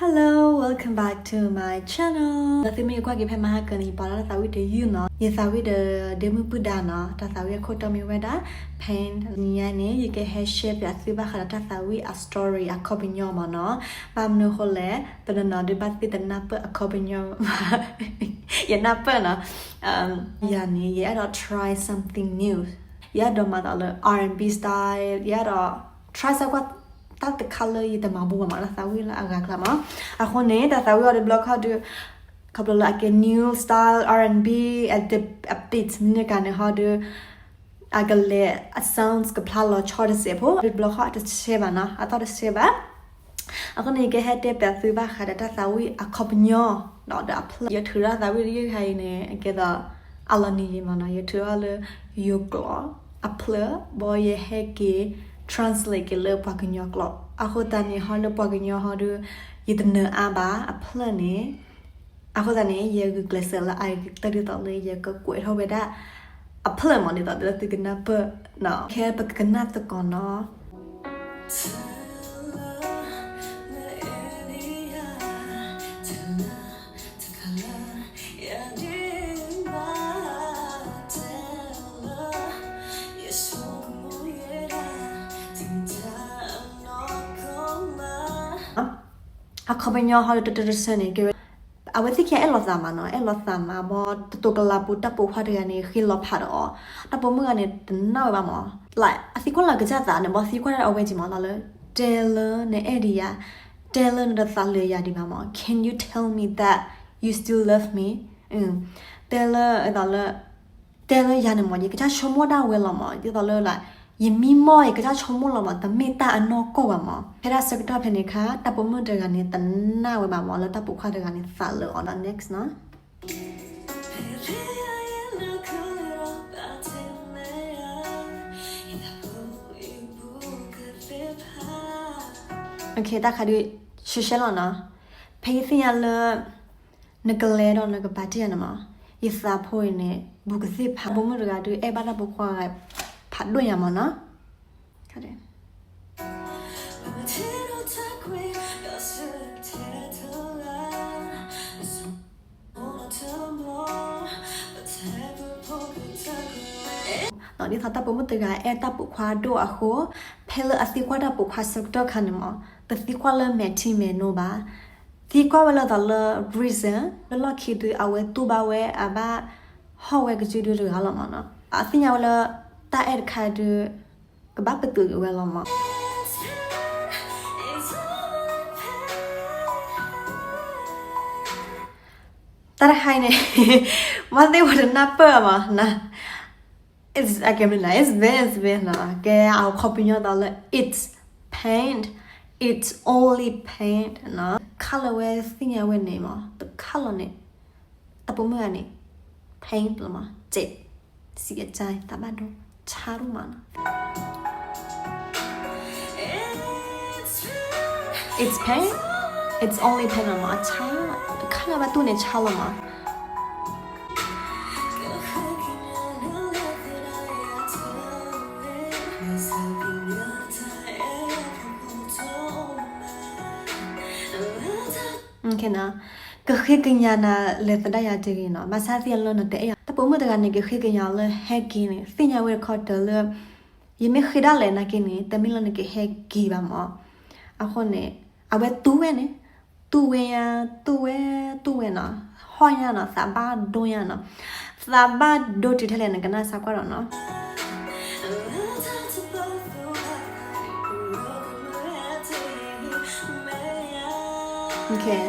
Hello, welcome back to my channel. ဒီးသုမ့ၢ်ကွၢ်က့ၤဖဲမဟါကန့ၣ် ယပာ်လီၤတၢ်သးဝံၣ်တယုၢ်နီၤ. ယသးဝံၣ်ဒီးဒ့မုၣ်ပုၢ်ဒါနီၤ. တၢ်သးဝံၣ်အခိၣ်တီမ့ၢ်ဝဲဒၣ် paint. တနံၤညါန့ၣ် ယကဟဲ share ပၠးသုဘၣ်ဃးဒီးတၢ်သးဝံၣ်အ story အခီပညီမ့ၢ်နီၤ. ဘၣ်မနုၤအဃိလဲၣ်, တနီၤနီၤဒုးဘၣ်သ့ၣ်တနၢ်ပၢၢ်အခီပညီ ယနၢ်ပၢၢ်နီၤ. ယၤန့ၣ် ယအဲၣ်ဒိး try something new. ယအဲၣ်ဒိးမၤသးလၢ R and B style, ယအဲၣ်ဒိး try စၢကွၢ်တၢ်တခါလၢယတမၤဘူးဘၣ်မး တၢ်သးဝံၣ်လၢအဂၤကျါမး. အဃိန့ၣ် တၢ်သးဝံၣ်အီၤတဘျီခီဒုး ခီဖျိလၢအကဲ new style R and B, a bit မနုၤကန့ၣ်ဟီဒုး အကလဲၤ အ sounds ကဖျါလီၤဆီတစဲးဖိ တဘျီခီအတဆဲးဘၣ်နီၤ, အသီၣ်တဆဲးဘၣ်. အဃိန့ၣ် ယကဟဲတဲပၠးသုဘၣ်ဃးဒီးတၢ်သးဝံၣ်အခီပညီ ဒီးအဖျၢၣ် ယထုးထီၣ်သးဝံၣ်တယုၢ်ခါအံၤန့ၣ် အကဲသိး အလီၤနံၤယံၤမးနီၤ, ယထုးထီၣ်လၢယိၤကျိာ်အဖျၢၣ် ဘီယဟဲက့ၤ translate က့ၤလၢပှၤကညီကျိာ်. အဃိသတးန့ၣ်ဟီလၢပှၤကညီဟီဒုး ယတနၢၤအါဘၣ်အဖျၢၣ်န့ၣ်. အဃိသတးန့ၣ် ယဂုာ်ကျဲးစၢးလၢအဂ့ၤကတၢၢ်ဒ်သိးလၢယကကွဲးထီၣ်ဝဲဒၣ်အဖျၢၣ်မး ဒ်သိးလၢသုကနၢ်ပၢၢ်နီၤ. ခဲပကကနၣ်သကိးနီၤ. အခီပညီဟီတတတဆၢန့ၣ် ကဲဝဲ အဝဲသ့ၣ်ခံဂၤအဲၣ်လိာ်သးမးနီၤ, အဲၣ်လိာ်သးမး ဘီတတိၤကလးပူၤ တၢ်ပိာ်ခွါတဂၤန့ၣ် ဃ့လီၤဖးဒီးအီၤ, တၢ်ပိာ်မုၣ်တဂၤန့ၣ် တနာ်ဝဲဘၣ်မး, like အသံကွၢ်လၢကစၢ်သးန့ၣ် ဘီသံကွၢ်ဒၣ်အဝဲက့ၤမး လီၤလၢ တဲလၢနအဲၣ်ဒံးယၤ, တဲလၢနတသးလၢာ်ယၤဒံးဘၣ်မး, can you tell me that you still love me? တဲလၢ ဒ်သိးလၢ တဲလၢယၤန့ၣ်မး ယကစၢ်ဆိကမိၣ်ဒၣ်ဝဲလီၤမး, ဒ်သိးလၢ like ယမံမီၢ် ယကစၢ်ဆိကမိၣ်လီၤမး, တမ့ၢ်တၢ်အနီၢ်ကီၢ်ဘၣ်မး. ဖဲဒၣ်ဆၢကတီၢ်ဖဲန့ၣ်အခါ တၢ်ပိာ်မုၣ်တဂၤန့ၣ် တနာ်ဝဲဘၣ်မး လၢတၢ်ပိာ်ခွါတဂၤန့ၣ် သးလၢာ်အီၤဒီး next နီၤ. Okay, တၢ်ခါဒုး ရှဲရှဲလီၤနီၤ. ဖဲယသ့ၣ်ညါလၢ နကလဲၤဒီးနကပာ်တ့ၢ်ယၤန့ၣ်မး, ယသးဖိအံၤန့ၣ် ဘူးကသ့ၣ်ဖး, ပိာ်မုၣ်တဂၤဒုး အဲၣ်ဘၣ်တၢ်ပိာ်ခွါဂၤ ဖးဒိၣ်ညါမးနီၤ. ဒ်သိးတၢ်ပိာ်မုၣ်တဂၤအဲၣ်တၢ်ပိာ်ခွါဒိၣ်အဃိ, ဖဲလၢအသံကွၢ်တၢ်ပိာ်ခွါဆၢကတီၢ်ခါန့ၣ်မး, တသံကွၢ်လၢမဲာ်ထံမဲာ်နိဘၣ်, သံကွၢ်ဝဲလၢသးလၢ reason လၢလီၢ်ခံဒုး အဝဲတူၢ်ဘၣ်ဝဲအဘၣ်ဟီၣ်ဝဲကစုဒုတဂၤလီၤမးနီၤ. အသ့ၣ်ညါဝဲလၢ တၢ်အဲၣ်တခါဒုး ကဘၣ်ပတုာ်က့ၤဝဲလီၤမး. တၢ်တခါအံၤန့ၣ် မ့ၢ်သ့ၣ်ဝဲတနၢ်ပၢၢ်မးနီၤ. It's, I can be like, it's been, it's been နီၤ. ကဲအခီပညီသးလၢ it's paint, it's only paint နီၤ. ခါလၢဝဲသ့ၣ်ညါဝဲန့ၣ်မး တခါလီၤန့ၣ် တၢ်ပိာ်မုၣ်ဂၤန့ၣ် paint လီၤမး စဲး စံးအကြိုက် သးဘၣ်ဒိ ဆါဒိၣ်မးနီၤ. It's paint, it's only paint လီၤမး ဆါ တခါလၢဘၣ်တူၢ်န့ၣ် ဆါလီၤမး. Okay နီၤ, ကဃ့ကညးနၤလဲၤသဒၣ်ယၤတဂ့ၤနီၤ, ဘၣ်ဆၣ်သ့ၣ်ညါလၢနတအဲၣ်ယၤ, တၢ်ပိာ်မုၣ်တဂၤန့ၣ် ကဃ့ကညးလၢဟဲက့ၤန့ၣ် သ့ၣ်ညါဝဲတခီတၢၢ်လၢ ယမ့ၢ်ဃ့ဒၣ်လဲာ်နာ်က့န့ၣ် တမ့ၢ်လၢနကဟဲက့ၤဘၣ်မး. အဃိန့ၣ် အဝဲတူၢ်ဝဲန့ၣ် တူၢ်ဝဲညါ, တူၢ်ဝဲ, တူၢ်ဝဲနီၤ, ဟီၣ်ညါနီၤ, သးဘၣ်ဒိညါနီၤ, သးဘၣ်ဒိတုၤထဲလဲၣ် နကနၣ်စၢ်ကွၢ်ဒီးနီၤ. Okay,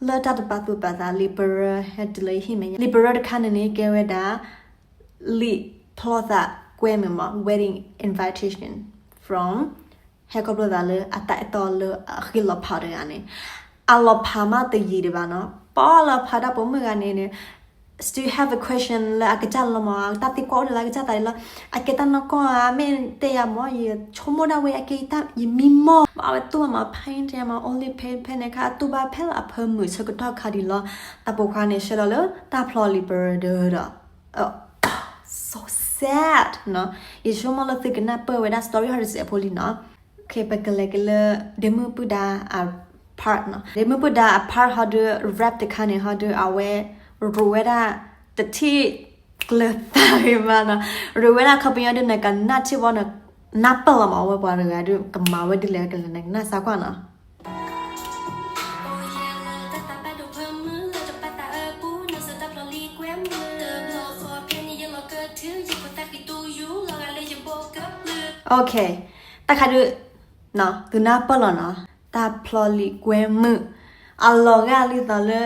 လၢတၢ်တပာ်သူၣ်ပာ်သး လံာ်ပရၢဟဲတုၤလၢယဟံၣ်မဲာ်ညါ, လံာ်ပရၢတခါန့ၣ်န့ၣ် ကဲဝဲဒၣ် လံာ်ဖျီသးကွဲမုာ်မး wedding invitation from ဟဲခီဖျိသးလၢအတၢ်အဲၣ်တီလၢအဃ့လီၤဖးတဂၤန့ၣ်, အလီၤဖးမးတယံာ်ဒံးဘၣ်နီၤ, ပီလီၤဖးတၢ်ပိာ်မုၣ်ဂၤန့ၣ်န့ၣ် still have a question လၢအကစၢ်လီၤမး, တၢ်သံကွၢ်အိၣ်ဒံးလၢအကစၢ်သးဒံးလီၤ, အကဲတၢ်နီၢ်ကီၢ်ဧါ, မ့ၢ်တဲယၤမး, ယဆိကမိၣ်ဒၣ်ဝဲအကဲတၢ် ယမံမီၢ်, အဝဲတူၢ်ဘၣ်မး paint ယၤမး only paint ဖဲန့ၣ်အခါ အတူၢ်ဘၣ်ဖဲလၢအဖၢမုၢ်ဆၢကတီၢ်ခါဒံးလီၤ, တၢ်ပိာ်ခွါန့ၣ် ဆှၢလီၤလၢတၢ်ဖျီလံာ်ပရၢဒီး so sad နီၤ, ယဆိကမိၣ်လၢသုကနၢ်ပၢၢ်ဝဲဒၣ် story ဟီတစဲးဖိလံနီၤ. Okay, ပကလဲၤက့ၤလၢ ဒ့မုၣ်ပုၢ်ဒါအ plot part နီၤ. ဒီးမ့ၢ်ပှၤဒၣ်အ part ဟီဒုး rap တခါန့ၣ် ဟီဒုးအဝဲ ရူးဝဲဒၣ် တထံၣ်ကျၢၤသးဂ့ၤမးနီၤ. ရူးဝဲဒၣ်ခီပညီဒုး နကနၢ်ထံၣ်ဘီ နနၢ်ပၢၢ်လီၤမး အဝဲပှၤတဂၤဒုး ကမၤဝဲဒ်လဲၣ်ကလဲၣ် နကနၢ်စၢ်ကွၢ်နီၤ. တၢ်ခါဒုး သုနၢ်ပၢၢ်လီၤနီၤ, တၢ်ပျီလံာ်ကွဲမုာ် အလီၤဂာ်ဒ်သိးလၢ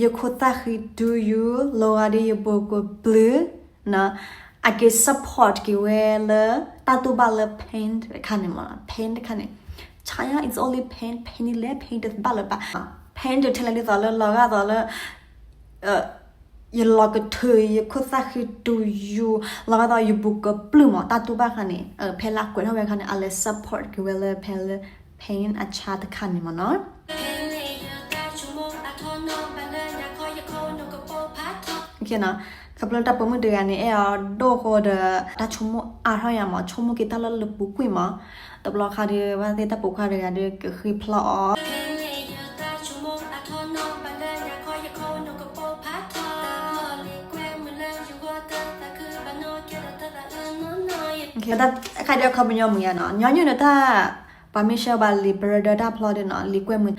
ယခိၣ်သၣ်ဃံတူယူ လီၤဂာ်ဒီးယဘိးကပျုၢ်နီၤ, အက့ၤ support က့ၤဝဲလၢ တၢ်တူၢ်ဘၣ်လၢ paint တခါန့ၣ်မးနီၤ, paint တခါန့ၣ် Chaya is only paint, paint န့ၣ်လဲၣ် paint တဘၣ်လၢၤဘၣ်, paint ဒုးထဲလဲၣ်ဒ်သိးလၢ လီၤဂာ်ဒ်သိးလၢ ယလီၤကထုး ယခိၣ်သၣ်ဃံတူယူ လီၤဂာ်ဒ်သိးယဘိးကပျုၢ်မး တၢ်တူၢ်ဘၣ်ခါန့ၣ် ဖဲလၢကွဲးထီၣ်ဝဲခါန့ၣ် အလဲၤ support က့ၤဝဲလၢဖဲလၢ paint အဆါတခါန့ၣ်မးနီၤ. ခီဖျိတၢ်ပိာ်မုၣ်တဂၤန့ၣ် အဲၣ်အီၤဒိၣ်ဃိဒီး တၢ်ဆိကမိၣ်အါထီၣ်ယၤမး ဆိကမိၣ်က့ၤတၢ်လၢလၢပူၤကွံာ်မး, တဘျီခါဒီး ဘၣ်သ့ၣ်တၢ်ပိာ်ခွါတဂၤဒီး ကဃ့ဖျီၣ်အီၤ တၢ်ခါဒီးအခီပညီမုာ်ယၤနီၤ, ညီနုၢ်န့ၣ်တၢ် ပှၤမ့ၢ်ဆှၢဘၣ်လံာ်ပရၢဒၢတၢ်ဖျီဒုးနီၤ လံာ်ကွဲမုာ်,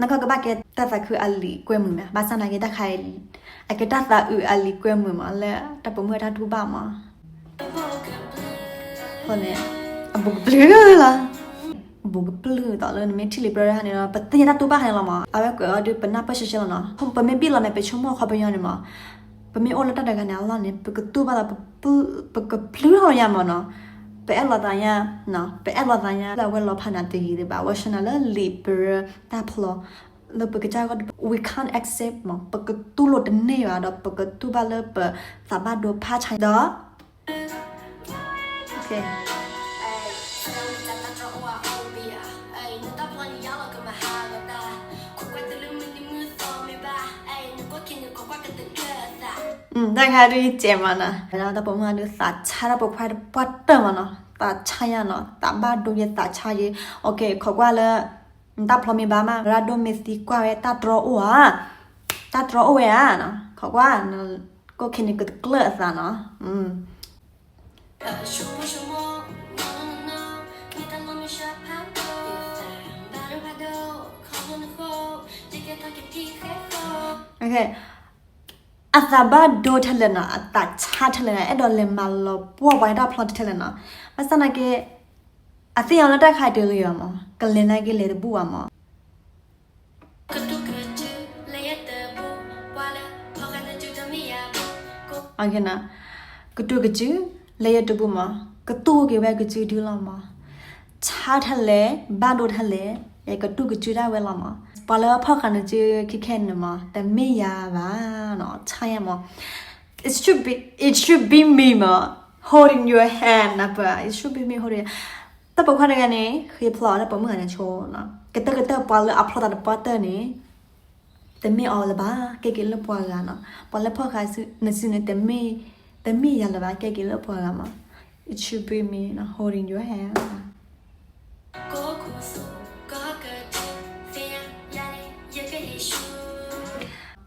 နကကဘၣ်ကဲတၢ်သးခုအလံာ်ကွဲမုာ်မး, ဘၣ်ဆၣ်နာ်က့တၢ်ခါအံၤ အကဲတၢ်သးအုးအလံာ်ကွဲမုာ်မး လၢတၢ်ပိာ်မုၣ်အတၢ်တူၢ်ဘၣ်မး အဃိန့ၣ် အဘိးကပျုၢ်လီၤ. အဘိးကပျုၢ်သိးလၢနမ့ၢ်ထံၣ်လံာ်ပရၢဒၢန့ၣ်ဒီး ပသ့ၣ်ညါတၢ်တူၢ်ဘၣ်ခါန့ၣ်လီၤမး, အဝဲကွဲးအီၤဒုး ပနၢ်ပၢၢ်ရှဲရှဲလီၤနီၤ, ပမ့ၢ်ဘံၣ်လီၤမး ပဆိကမိၣ်အခီပညီန့ၣ်မး, ပမ့ၢ်အိၣ်လၢတၢ်တဂၤန့ၣ်အလီၢ်န့ၣ် ပကတူၢ်ဘၣ်သး ပကပျုၢ်ထီၣ်ယၤမးနီၤ, ပအဲၣ်လိာ်သးညါ, ပအဲၣ်လိာ်သးညါ လၢအဝဲလီၤဖးနၤတယံၤဒံးဘၣ်, အဝဲဆှၢနၤလၢလံာ်ပရၢတၢ်ဖျီ လၢပကစၢ်ဂီၢ် we can't accept မး, ပကတူၢ်လိာ်တန့ၢ်ဘၣ်ဒီး ပကတူၢ်ဘၣ်လၢပသးဘၣ်ဒိဖးဆါဒီး တၢ်ခါဒုးယစဲးမးနီၤ, တၢ်ပိာ်မုၣ်ဒုးသးဆါတၢ်ပိာ်ခွါတပှၢ်တၢၢ်မးနီၤ, သးဆါယၤနီၤ, သးဘၣ်ဒိယသးဆါယံၤ, အိၣ်ခီကွၢ်လၢ တၢ်ဖျီမ့ၢ်ဘၣ်မး ရၢ်ဒိၣ်မ့ၢ်သံကွၢ်ဝဲ တၢ်တြီအိၣ်ဧါ, တၢ်တြီအိၣ်ဝဲဧါ, ခီကွၢ် ကိၣ်ခ့န့ၣ်ကတကျၢၢ်အသးနီၤ. အသးဘၣ်ဒိထဲလဲၣ်နီၤ, အသးဆါထဲလဲၣ်နီၤ, အဲၣ်ဒိးလဲၤမၤလီၤပှီၢ်ပှၤတၢ်ဖျီထဲလဲၣ်နီၤ, ဘၣ်ဆၣ်နာ်က့ အသ့ၣ်ညါလၢတၢ်ခါတဂ့ၤဘၣ်မး, ကလဲၤနာ်က့လဲၤတဘူၣ်ဘၣ်မး. ကတူၢ်ကစု လဲၤယတဘူၣ်မး, ကတူၢ်ကစု လဲၤယတဘူၣ်မး, ကတူၢ်က့ၤဝဲကစုဒုလီၤမး, ဆါထဲလဲၣ် ဘၣ်ဒိထဲလဲၣ် ယကတူၢ်ကစုဒၣ်ဝဲလီၤမး, ပှၤလၢဖီၣ်ဃာ်နစုခဲခဲန့ၣ်မး တမ့ၢ်ယၤဘၣ်နီၤ, ဆါယၤမး. It should be, it should be me မး holding your hand နၢ်ပၢၢ်, it should be me holding, တၢ်ပိာ်ခွါတဂၤန့ၣ် ဃ့ဖျီၣ်တၢ်ပိာ်မုၣ်ဂၤန့ၣ်ဆိနီၤ, ကတၢၢ်ကတၢၢ်ပှၤလၢအဖျီသးတပှၢ်တၢၢ်န့ၣ် တမ့ၢ်အီၤလၢၤဘၣ်, ကဲက့ၤလၢပှၤဂၤနီၤ, ပှၤလၢဖီၣ်ဃာ်နစုန့ၣ် တမ့ၢ်ယၤလၢၤဘၣ်, ကဲက့ၤလၢပှၤဂၤမး, it should be me holding your hand.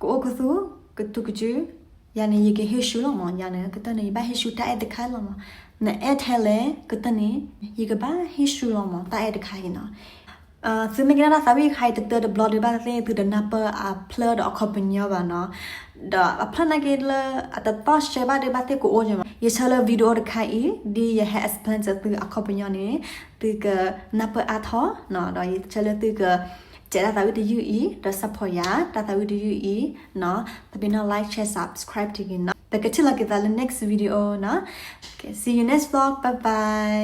ကအိၣ်ခူသူၣ် ကတူၢ်ကစု ယၤန့ၣ် ယကဟ့ၣ်ဆူၣ်လီၤမး, ယၤန့ၣ် ကတၢၢ်န့ၣ် ယဘၣ်ဟ့ၣ်ဆူၣ်တၢ်အဲၣ်တခါလီၤမး, နအဲၣ်ထဲလဲၣ် ကတၢၢ်န့ၣ် ယကဘၣ်ဟ့ၣ်ဆူၣ်လီၤမး တၢ်အဲၣ်တခါအံၤနီၤ. သုမ့ၢ်ကနၣ်တၢ်သးဝံၣ်တခါအံၤ တတၢတဘျီဒုး ဘၣ်သ့ၣ်သုတနၢ်ပၢၢ်အဖျၢၣ်ဒီးအခီပညီဘၣ်နီၤ, ဒီးအဖျၢၣ်နာ်က့လၢအတသီၣ်ရှဲဘၣ်ဒုး ဘၣ်သ့ၣ်ကအိၣ်က့ၤမး, ယဆၢလၢ video တခါအံၤ ဒ်ယဟဲ explain သုအခီပညီန့ၣ် သုကနၢ်ပၢၢ်အါထီၣ်နီၤ, ဒီးယဆၢလၢသုက စဲးတၢ်သးဝံၣ်တယုၢ်အံၤ ဒီး support ယၤ တၢ်သးဝံၣ်တယုၢ်အံၤနီၤ, သဘ့ၣ်နီၤ like share subscribe တဂ့ၤနီၤ, ပကထံၣ်လိာ်က့ၤသးလၢ next video နီၤ. Okay, see you next vlog, bye bye.